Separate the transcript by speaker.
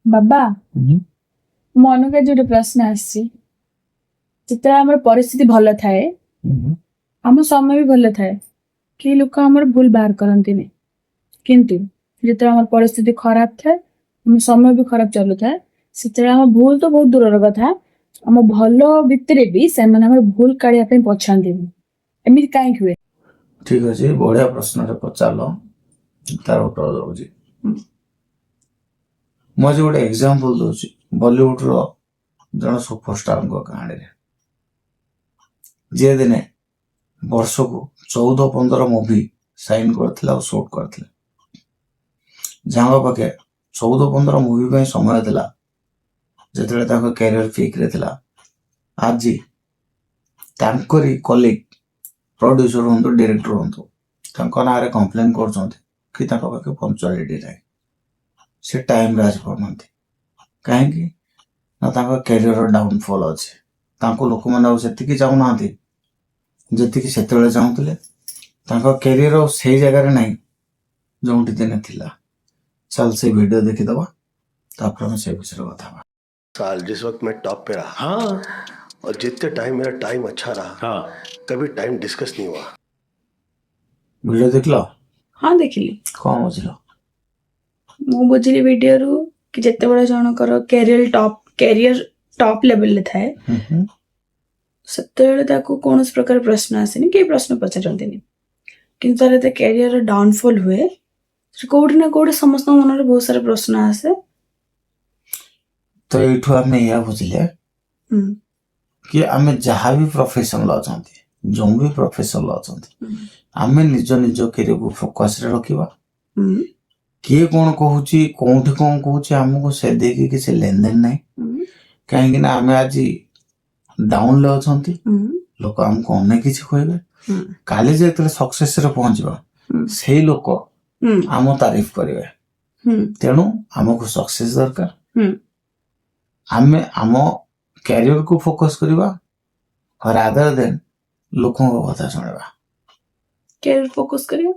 Speaker 1: ବାବା, ମନକୁ ଆଜି ଗୋଟେ ପ୍ରଶ୍ନ ଆସିଛି। ଯେତେବେଳେ ଆମର ପରିସ୍ଥିତି ଭଲ ଥାଏ, ଆମ ସମୟ ବି ଭଲ ଥାଏ, କେହି ଲୋକ ଆମର ଭୁଲ ବାହାର କରନ୍ତିନି। କିନ୍ତୁ ଯେତେବେଳେ ଆମର ପରିସ୍ଥିତି ଖରାପ ଥାଏ, ଆମ ସମୟ ବି ଖରାପ ଚାଲୁଥାଏ, ସେତେବେଳେ ଆମ ଭୁଲ ତ ବହୁତ ଦୂରର କଥା, ଆମ ଭଲ ଭିତରେ ବି ସେମାନେ ଆମର ଭୁଲ କାଢିବା ପାଇଁ ପଛାନ୍ତିନି। ଏମିତି କାହିଁକି ହୁଏ?
Speaker 2: ଠିକ ଅଛି, ବଢିଆ ପ୍ରଶ୍ନଟେ ପଚାରିଲ, ତାର ଉତ୍ତର ଦଉଛି। ମୁଁ ଆଜି ଗୋଟେ ଏକ୍ସାମ୍ପଲ ଦଉଛି ବଲିଉଡର ଜଣେ ସୁପରଷ୍ଟାରଙ୍କ କାହାଣୀରେ, ଯିଏ ଦିନେ ବର୍ଷକୁ 14-15 ମୁଭି ସାଇନ୍ କରିଥିଲା ଆଉ ସୁଟ୍ କରିଥିଲା, ଯାହାଙ୍କ ପାଖେ 14-15 ମୁଭି ପାଇଁ ସମୟ ଥିଲା ଯେତେବେଳେ ତାଙ୍କ କ୍ୟାରିୟର ପିକ୍ରେ ଥିଲା। ଆଜି ତାଙ୍କରି କଲିଗ ପ୍ରଡ୍ୟୁସର ହୁଅନ୍ତୁ, ଡିରେକ୍ଟର ହୁଅନ୍ତୁ, ତାଙ୍କ ନାଁରେ କମ୍ପ୍ଲେନ୍ କରୁଛନ୍ତି କି ତାଙ୍କ ପାଖେ ପଞ୍ଚୁଆଲିଟି ନାହିଁ, ସେ ଟାଇମରେ ଆସିପାରୁନାହାନ୍ତି। କାହିଁକି ନା ତାଙ୍କ କ୍ୟାରିୟର ଡାଉନଫଲ୍ ଅଛି। ତାଙ୍କୁ ଲୋକମାନେ ଆଉ ସେତିକି ଚାହୁଁନାହାନ୍ତି ଯେତିକି ସେତେବେଳେ ଚାହୁଁଥିଲେ। ତାଙ୍କ କ୍ୟାରିୟର ଆଉ ସେଇ ଜାଗାରେ ନାହିଁ ଯେଉଁଠି ଦିନେ ଥିଲା। ଚାଲ, ସେ ଭିଡ଼ିଓ ଦେଖିଦବା, ତାପରେ ଆମେ ସେ ବିଷୟରେ କଥା ହେବା।
Speaker 3: साल जिस वक्त मैं टॉप पे रहा और जितने टाइम मेरा टाइम अच्छा रहा, कभी टाइम डिस्कस नहीं हुआ।
Speaker 2: ଭିଡ଼ିଓ ଦେଖିଲ?
Speaker 1: ହଁ, ଦେଖିଲି।
Speaker 2: କଣ ବୁଝିଲ?
Speaker 1: ମୁଁ ବୁଝିଲି ଭିଡିଓରୁ କି ଯେତେବେଳେ ଜଣଙ୍କର କ୍ୟାରିୟର ଟପ୍ ଲେଭେଲରେ ଥାଏ,
Speaker 2: ହୁଁ ହୁଁ
Speaker 1: ସେତେବେଳେ ତାକୁ କୌଣସି ପ୍ରକାର ପ୍ରଶ୍ନ ଆସେନି, କେହି ପ୍ରଶ୍ନ ପଚାରନ୍ତିନି। କିନ୍ତୁ ତାର ଯେତେ କ୍ୟାରିୟର ଡାଉନଫଲ୍ ହୁଏ, ସେ କୋଉଠି ନା କୋଉଠି ସମସ୍ତଙ୍କ ମନରେ ବହୁତ ସାରା ପ୍ରଶ୍ନ ଆସେ।
Speaker 2: ତ ଏଇଠୁ ଆମେ ଏଇଆ ବୁଝିଲେ କି ଆମେ ଯାହା ବି ପ୍ରଫେସନରେ ଅଛନ୍ତି, ଯେଉଁ ବି ପ୍ରଫେସନରେ ଅଛନ୍ତି, ଆମେ ନିଜ ନିଜ କ୍ୟାରିୟରକୁ ଫୋକସରେ ରଖିବା। କିଏ କଣ କହୁଛି, କୋଉଠି କଣ କହୁଛି, ଆମକୁ ସେ ଦେଇକି କିଛି ଲେନଦେନ ନାହିଁ। କାହିଁକି ନା ଆମେ ଆଜି ଡାଉନରେ ଅଛନ୍ତି, ଲୋକ ଆମକୁ ଅନେକ କିଛି କହିବେ। କାଲି ଯେତେବେଳେ ସକ୍ସେସରେ ପହଞ୍ଚିବା, ସେଇ ଲୋକ ଆମ ତାରିଫ କରିବେ। ତେଣୁ ଆମକୁ ସକ୍ସେସ ଦରକାର। ଆମେ ଆମ କ୍ୟାରିୟରକୁ ଫୋକସ କରିବା ରାଦର ଦେନ୍ ଲୋକଙ୍କ କଥା ଶୁଣିବା।
Speaker 1: କ୍ୟାରିୟର ଫୋକସ କରିବା।